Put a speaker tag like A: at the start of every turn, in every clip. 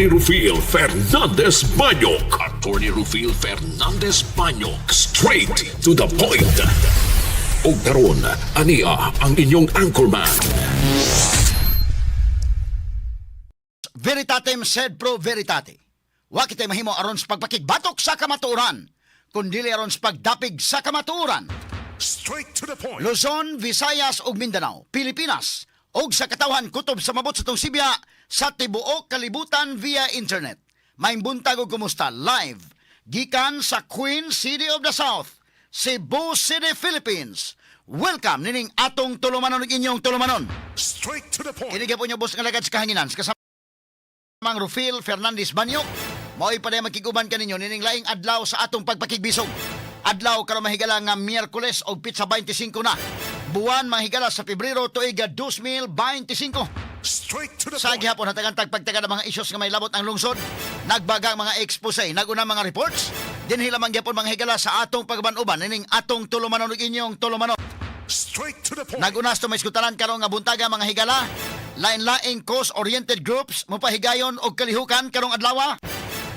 A: Attorney Rufil Fernandez Banyok. Attorney Rufil Fernandez Banyok. Straight to the point. Ug karon, ania ang inyong anchorman.
B: Veritatem sed pro veritate. Wa kitay mahimo aron sa pagpakigbatok sa kamatuoran, kundi aron sa pagdapig sa kamatuoran.
A: Straight to the point.
B: Luzon, Visayas ug Mindanao, Pilipinas ug sa katawhan kutob sa mabot sa tong sibya sa tibuok kalibutan via internet. Maayong buntag ug kumusta live gikan sa Queen City of the South, Cebu City, Philippines. Welcome nining atong tulumanon ug inyong tulumanon.
A: Straight to the point.
B: Kini po niyo boss nga lagad sa kahanginan. Sa kasamang Rufil Fernandez Banyok, mao'y paday makiguban kaninyo nining laing adlaw sa atong pagpakigbisog. Adlaw karon, mahigala, nga Miyerkules og pitsa 25 na buwan, mga higala, sa Pebrero tuig 2025.
A: Straight to the
B: Sa gihapon, hatagan tagpagtaga ng mga isyos nga may labot ang lungsod. Nagbaga ang mga expose, naguna mga reports. Dinhi lamang gihapon, mga higala, sa atong pagban-uban nining atong tulumanon ug inyong tulumanon.
A: Straight to the point.
B: Nag-unas to may iskutaran karon nga buntaga, mga higala. Lain-laing cause-oriented groups mopahigayon og kalihukan karong adlaw,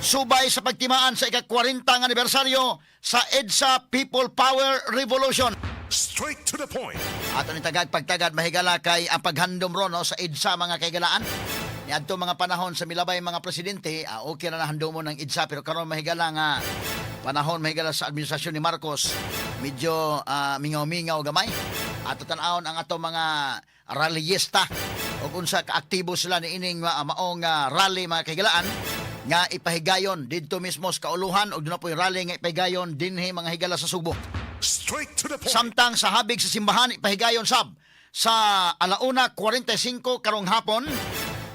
B: subay sa pagtimaan sa ika-40 nga anibersaryo sa EDSA People Power Revolution.
A: Straight to the point.
B: Ato ni tagad pagtagad, mahigala, kay ang paghandom ron, no, sa EDSA, mga kahigalaan. Niadto mga panahon sa milabay mga presidente, okay na nahandomon ng EDSA, pero karon, mahigala, nga panahon, mahigala, sa administrasyon ni Marcos, medyo mingaw-mingaw gamay. Ato tan-awon ang ato mga rallyista ug unsa kaaktibo sila niining maong rally, mga kahigalaan, nga ipahigayon didto mismo sa kauluhan ug duna po'y rally nga ipahigayon dinhi, mga higala, sa Sugbo.
A: Straight to the point.
B: Samtang sa habig sa simbahan, ipahigayon sab sa 1:45 karong hapon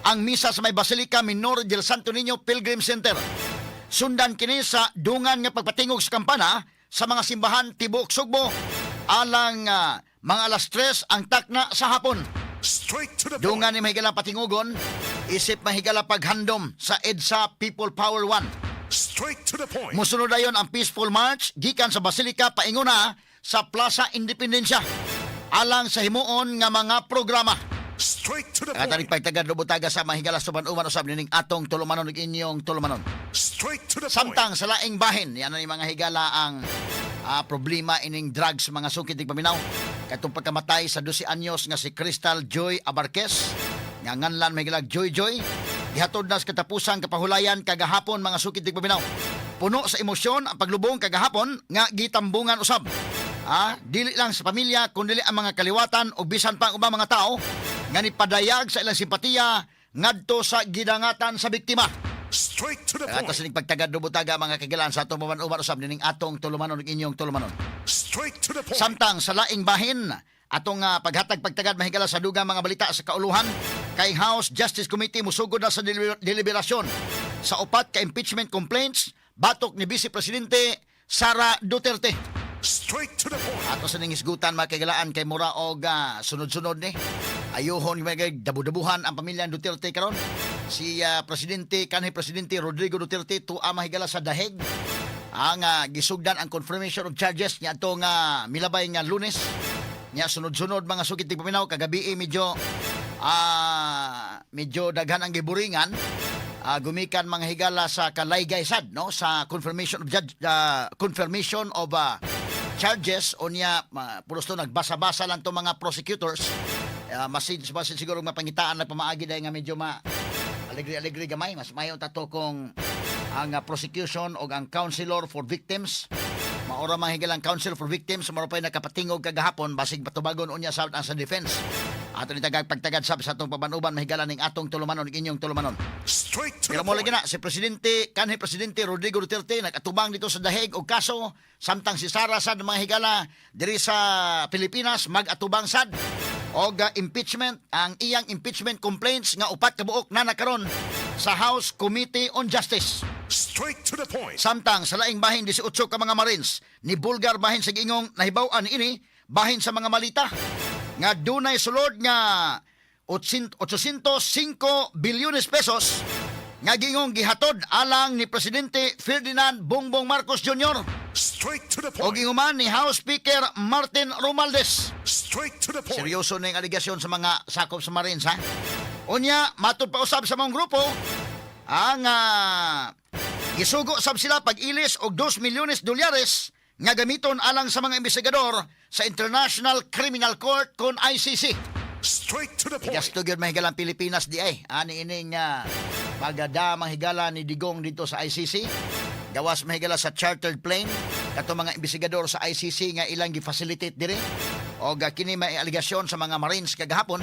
B: ang misa sa may Basilica Minor del Santo Niño Pilgrim Center. Sundan kini sa dungan nga pagpatingog sa kampana sa mga simbahan tibuok Sugbo alang mga 3:00 ang takna sa hapon.
A: Straight to the point.
B: Dungan ni mahigala patingugon isip mahigala paghandom sa EDSA People Power 1.
A: Straight to the point.
B: Musunod dayon ang peaceful march gikan sa Basilica paingona sa Plaza Independencia alang sa himuon nga mga programa.
A: Straight to the
B: Katarik
A: point.
B: pagtagad lubutaga sa mahigala suban-uban usab nining atong tulumanon ug inyong tulumanon.
A: Straight to the point.
B: Samtang sa laing bahin, yan ang mga higala ang problema ining drugs, mga sukid paminaw. Katong pagkamatay sa 12 anyos nga si Crystal Joy Abarquez, nga nganlan may gilag Joy Joy, gihatod na sa katapusang kapahulayan kagahapon, mga sukid paminaw. Puno sa emosyon ang paglubong kagahapon nga gitambungan usab. Dili lang sa pamilya kundi ang mga kaliwatan o bisan pa ang ubang mga tao nga nipadayag sa ilang simpatiya ngadto sa gidangatan sa biktima.
A: Straight to the
B: Ato
A: point.
B: sining pagtagad lubutaga, mga kagilan, sa atong uban usab nining atong tulumanon ug inyong tulumanon.
A: Straight to the point.
B: Samtang sa laing bahin, atong paghatag pagtagad, mahigala, sa dugang mga balita sa kauluhan kay House Justice Committee musugod na sa deliberasyon sa upat ka impeachment complaints batok ni Vice Presidente Sara Duterte.
A: Straight to the point.
B: Ato sa ning hisgutan, mga kagilaan, kay mura og sunod-sunod ni. Ayuhon mga dabu-dabuhan ang pamilya ng Duterte karon. Si presidente kanhi Presidente Rodrigo Duterte tuwa, mahigala, sa Daheg. Ang gisugdan ang confirmation of charges niya atong milabay nga Lunes. Nya sunod-sunod, mga sukit paminaw, kagabi medyo medyo daghan ang giburingan, gumikan, mga higala, sa kalaygay sad, no, sa confirmation of charges. Unya pulos to nagbasa-basa lang to mga prosecutors. Masin masin siguro mapangitaan na pamaagi dahil nga medyo ma alegre-alegre gamay. Mas mayo tato kung ang prosecution o ang counselor for victims. Maura, mga higala, ang counsel for victims mao pa'y nakapatingog kagahapon, basig patubagon unya sa ang sa defense. Ato ni tagag pagtagad sab sa atong pabanuban, mahigala, ning atong tulumanon ug inyong tulumanon.
A: Straight to
B: Pero
A: the
B: mo lagi
A: point.
B: na si presidente kanhi Presidente Rodrigo Duterte nagatubang dito sa Daheg og kaso, samtang si Sara sad, mga higala, diri sa Pilipinas mag-atubang sad og impeachment, ang iyang impeachment complaints nga upat ka buok na nakaron sa House Committee on Justice.
A: Straight to the point.
B: Samtang sa laing bahin, 18 ka mga Marines ni Bulgar bahin sa giingong nahibaw-an ini bahin sa mga malita nga dunay sulod nga 805 bilyones pesos nga gingong gihatod alang ni Presidente Ferdinand Bongbong Marcos Jr.
A: Straight to the
B: o
A: point.
B: ginguman ni House Speaker Martin Romualdez.
A: Straight to the point.
B: Seryoso na yung aligasyon sa mga sakop sa Marines, ha? Unya, matud pa usab sa mga grupo, Ang gisugo sab sila pag-ilis og 2 milyones dolyares nga gamiton alang sa mga investigador sa International Criminal Court kon ICC.
A: Straight to the point.
B: Gasto gyud, mga higala, ang Pilipinas di ay. Ani ining pagada, mga higala, ni Digong dito sa ICC. Gawas, mga higala, sa chartered plane kato mga investigador sa ICC nga ilang gi-facilitate dire. Og kini may alegasyon sa mga Marines kagahapon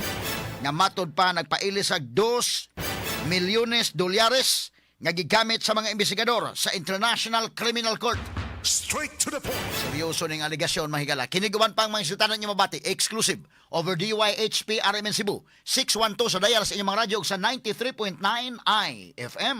B: nga matod pa nagpailis og 2 milyones dolyares nga gigamit sa mga investigador sa International Criminal Court.
A: Straight to the point.
B: Seryoso ning alegasyon, mga higala. Kini ug uban pang mga isutanan niyo mabati. Exclusive over DYHP RMN Cebu. 612 sa dial sa inyong mga radyo ug sa 93.9 IFM.